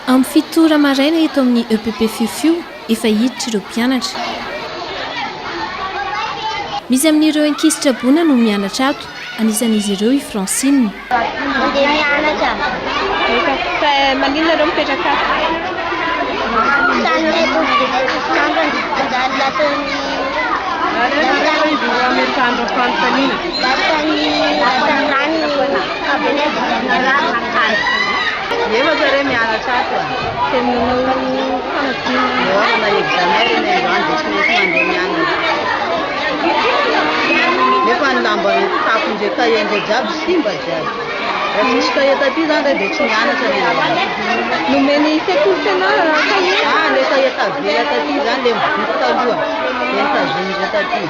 Amin'ny 7 ora maraina eto amin'ny EPP Fiofio, efa hiditra ireo mpianatra. Misy amin'ireo ankizy traboina no mianatra ato, anisan'izy ireo i Francine. Mandeha mianatra. Fa maninona nareo mipetraka ato? Trano dia tsisy sambany. Anjary lasan'ny lasan'ny lasan'ny rano cabinet Efa re mianatra ato a. Dia manao fanadinana. Manao examen reny androany dia tsy maintsy mandeha mianatra. Nefa ny lamba kitapondreo kahie-ndreo jiaby simba jiaby. Raha tsisy kahie taty zany re dia tsy mianatra re androany. Nomeny sekoly fianarana kahie. Ah, le kahie tavela taty zany le mividy taloha dia nitazomindreo taty.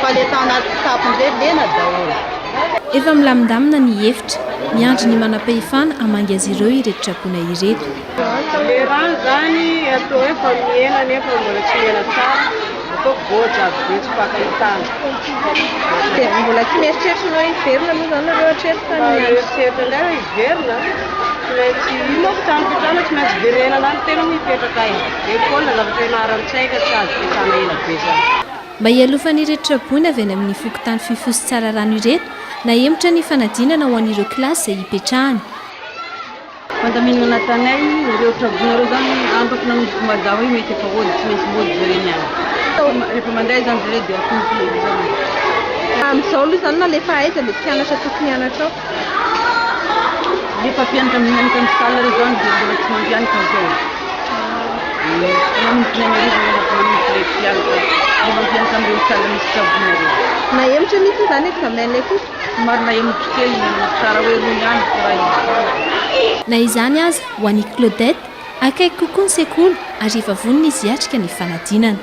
Fa le tao anaty kitapondreo lena daholo. Efa milamindamina ny efitra. Miandry ny manam-pahefana hamangy azy ireo ireto traboina ireto. Le rano zany atao hoe fa mihena nefa mbola tsy mihena tsara, ataoko goja be tsy fankahitana. Dia mbola tsy mieritreritra ny hoe hiverina aloha izany nareo hatreto fa ny andro. Mieritreritra indray hoe hiverina, tsy maintsy io manko trano fipetrahana tsy maintsy verenana any tena moa hipetraka aiza. École zavatra ianarantsika tsy azo ipetrahana ela be zany. Mba hialofan'ireto traboina avy any amin'ny fokontany Fifo sy Tsararano ireto, nahemotra ny fanadinana ho an'ireo kilasy izay hipetrahana. Fandaminana nataonay, ireo traboina ireo zany afaka nanomboka mazava hoe mety efa hody, tsy maintsy mody zareo niany. Rehefa mandeha zany zareo dia atolotra examen. Amin'izao aloha izany nalefa aiza ilay mpianatra tokony hianatra ao? Le mpampianatra mianatra amin'ny salle ireo zany dia mbola tsy mampianatra zao. Manomboka ny hariva manomboka le mpianatra le mampianatra amin'ireo salle misy traboina ireo. Nahemotra mihitsy izany examen koa. Somary nahemotra kely tsara hoe roa ihany fa raha izy. Na izany aza, ho an'i Claudette, akaiky kokoa ny sekoly ary efa vonona izy hiatrika ny fanadinana.